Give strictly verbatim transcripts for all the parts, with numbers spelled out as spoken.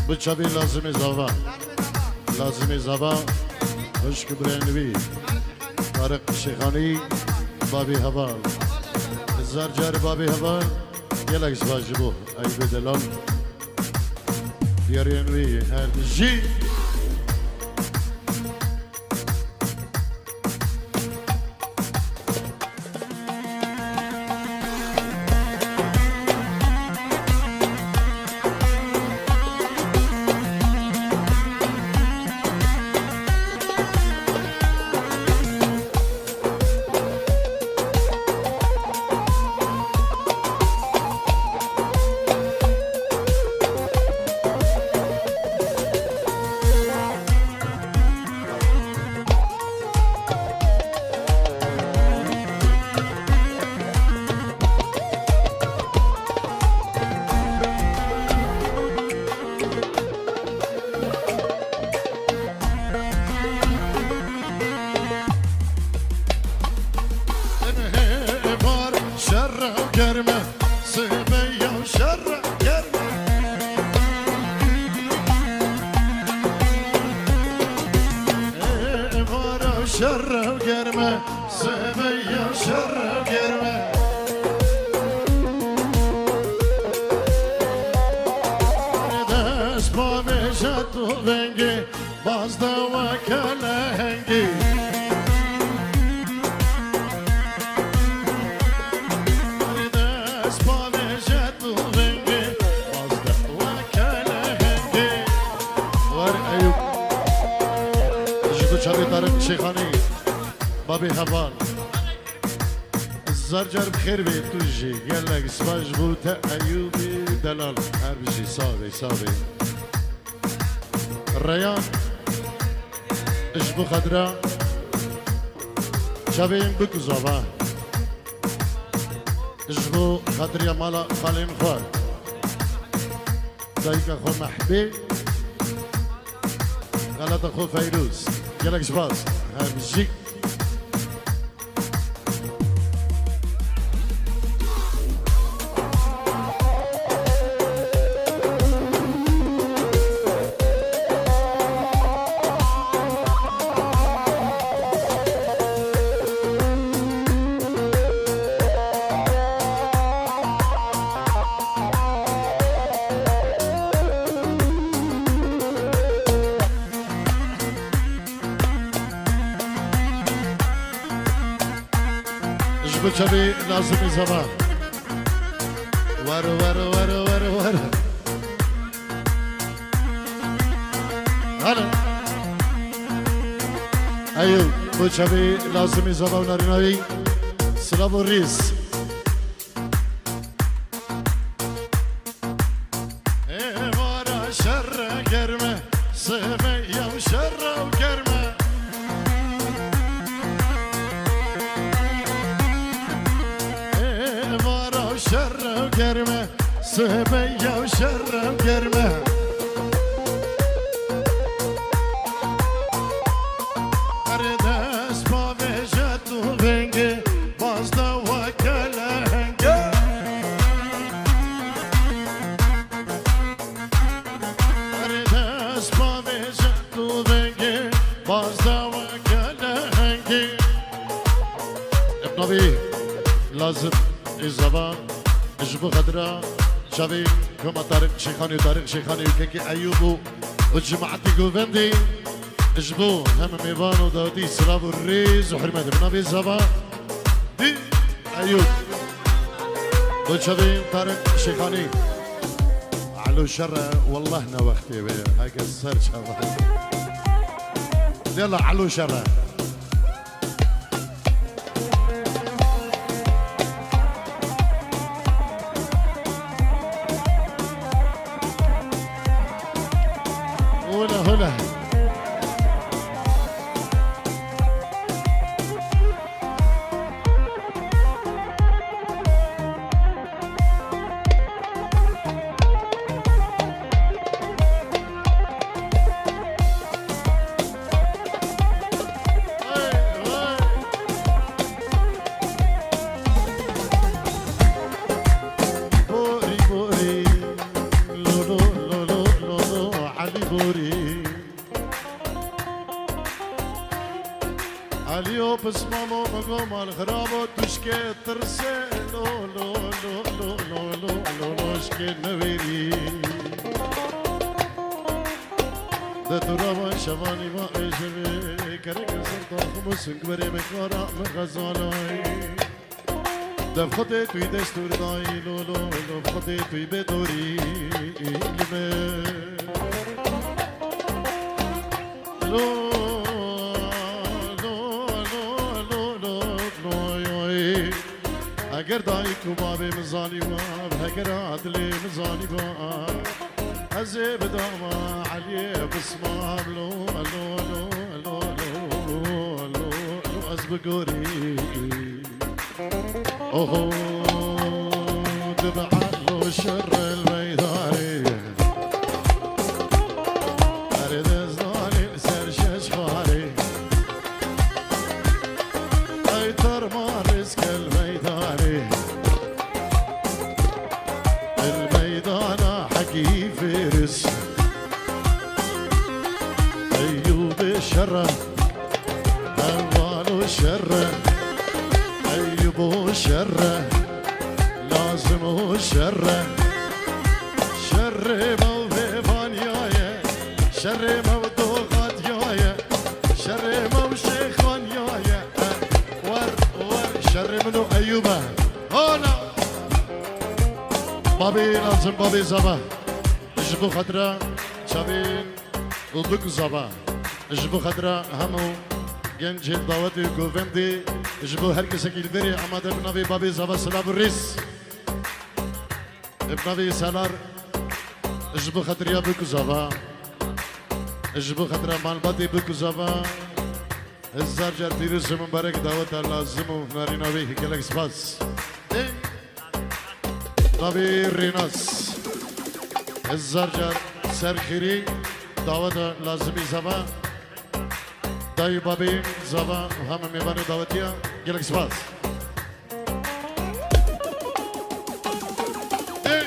Bi çavê Lazimê Zava. Lazimê Zava, xwişk birayên wî. Tariq Şêxanî, babê heval. Hezar car babê heval, gelek spas ji bo Eyûbê Delal. Diyarên wî her dijî. Êvar şer germe, sibê ya şer germe. Êvar şer germe, sibê ya şer germe. Dest bavêje tu vengê, baz de weke lehengê. Dest bavêje tu vengê, baz de weke lehengê. Wer Eyûb. Ji bo çavê Tariq Şêxanî, babê heval. Zar car bi xêr bê tu jî. Gelek spas ji bo te Eyûbê Delal. Her bijî, sax bê, sax bê. Reyhan, ji bo xatira çavên bik û zava, ji bo xatiriya mala xalên xwe, dayika xwe Mehbê, xalata xwe Feyrûz. Gelek spas. Her bijî. Ji bo çavê Lazimê Zava. Wer, wer, wer, wer, wer. Hale. Eyûb, bo çavê Lazimê Zava û narîna wî. Silav û rîz. Êvara şer germe, sibê ya şer germe. Êvara şer germe, sibê ya şer germe. Her dest bavêje tu vengê, baz de weke lehengê. Her dest bavêje tu vengê, baz de weke lehengê. Bi navê Lazim ê Zava, ji bo xatira çavê Koma Tariq Şêxanî û Tariq Şêxanî û kekê Eyûb û, û cemaetê govendê. Ji bo hemî mêvan û dawetî silav û rêz û hurmet. Bi navê Zava, dî Eyûb. Bo çavê Tariq Şêxanî. Elo şer e, wellah ne wextê wê ye. Heke ser çava. Yala, elo şer e. Hola, hola. Lîborî. Aliyo pismamo migo mal xirabo tuşkê tirsê lo lo lo lo lo lo lo lo lo şkê newêrî. De tu rava şevanî va êjevê kereke ser taxim û singwerê me kara me xezalayî. Dev Xwedê tu yî destûr dayî lo lo lo Xwedê tu yî bê dorî li me. Lo lo lo lo lo lo yoy. Eger dayik û bavê min zanîba, eger adilê min zanîba, ez ê bidama Eliyê Bismam lo lo lo lo lo lo lo ez bigorî. Oho, dibe elo şer el meydanê. Erê dezdanê ser şeş xalê. Ey terma rizk el meydanê. El meydana hekî fêris. Eyûbê şerre. Hewalo şerre, Eyubo şerre, lazim o şerre. Şerrê me vê vaniyaye, şerrê me doxatiyaye, şerrê me şêxaniyaye. Wer, wer, şerrê min û Eyuba. Hala. Babê lazim, babê zava. Ji bo xatira çavên û bik zava. Ji bo xatira hemû gencên dawetê û govendê, ji bo her kesekî li vêrê amade bi navê babê zava silav û rêz. Bi navê Selar, ji bo xatiriya bik zava. Ji bo xatira malbatê bik zava. Hezar car pîroz û mibarek daweta lazim û hunarîna wê gelek spas. Ê, Navê Rênas. Hezar car ser xêrî daweta lazimî zava. Dayî babê zava heme mêvanê dawetiya. Gelek spas. Ê.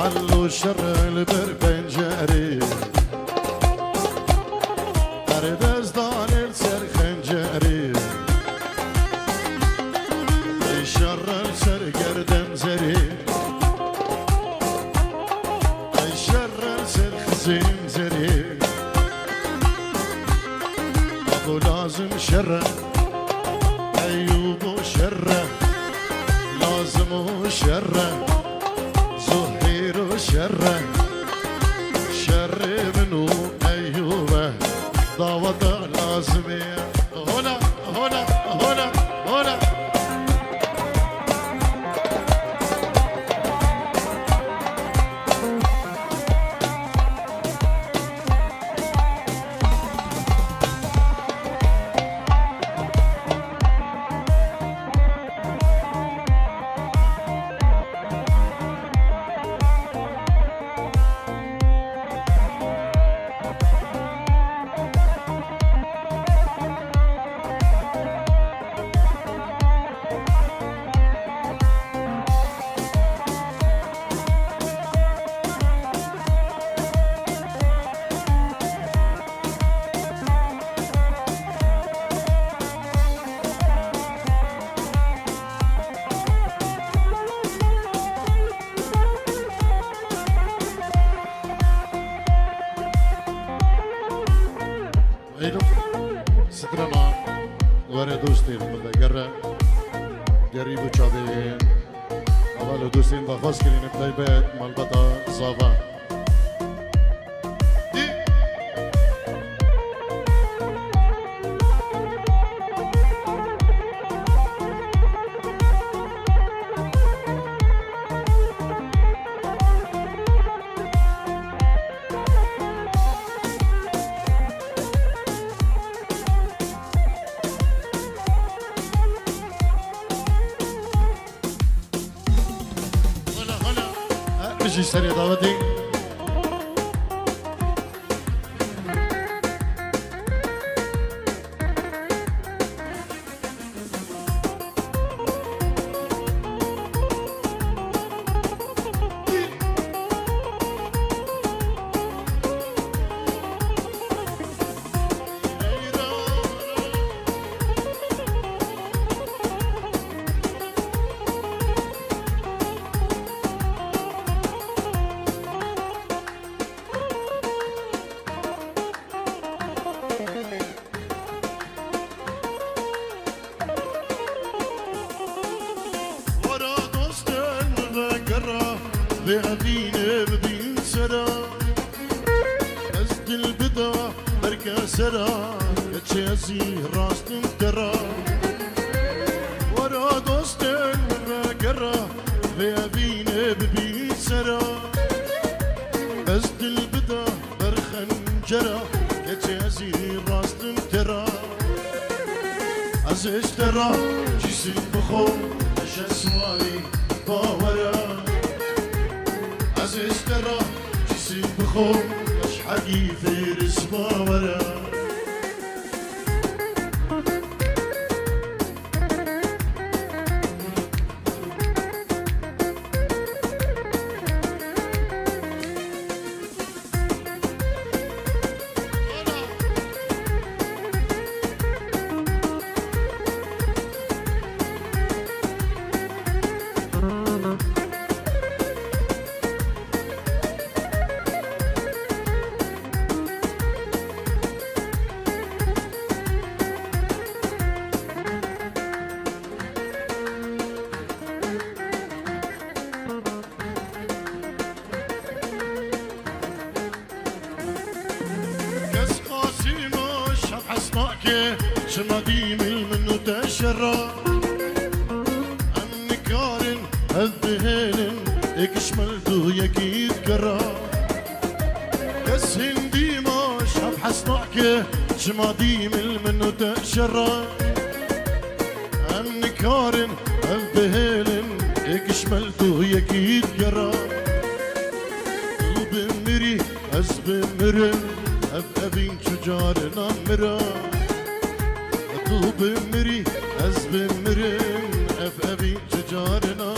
Alo şer li ber pencerê. Perdez danê li ser xencerê. Ey şer li ser gerdem zerê. Ey şer li ser xizên zerê. Abo lazim şer e. Eyûbo şer e. Lazim o şer e. Zuhêro şer e. Şerê min û Eyûb e. Daweta lazimê ye. Hola, hola, hola, hola. Eyno, strana were dostên xwe vegere, gerî bi çavê heval û dostên daxwaz kirîne, bi taybet malbata Zava. Dî. Hola, hola. Ha, bijî serê dawetê. Evînê bibîn sera, ez dil bida berke sera, keçê ez î rastin te ra. Wara dostên min vegera, vê evînê bibîn sera, ez dil bida ber xencera, keçê ez î rastin te ra. Ez ê ji te ra çîsî bixwim, ez ji eswarî bawera. Ez ê ji te ra çîsî bixwim, ez ji hegî fêris bawera. Kes qasîma şev hes nake, çima dîmil min û te şera. Em nikarin hev bihêlin, êk ji me li du yekî digera. Kes hindî ma şev hes nake, çima dîmil min û te şera. Em nikarin hev bihêlin, êk ji me li du yekî digera. Tu bimirî, ez bimirim, ev evîn çi carina mira. Tu bimirî, ez bimirim, ev evîn çi carina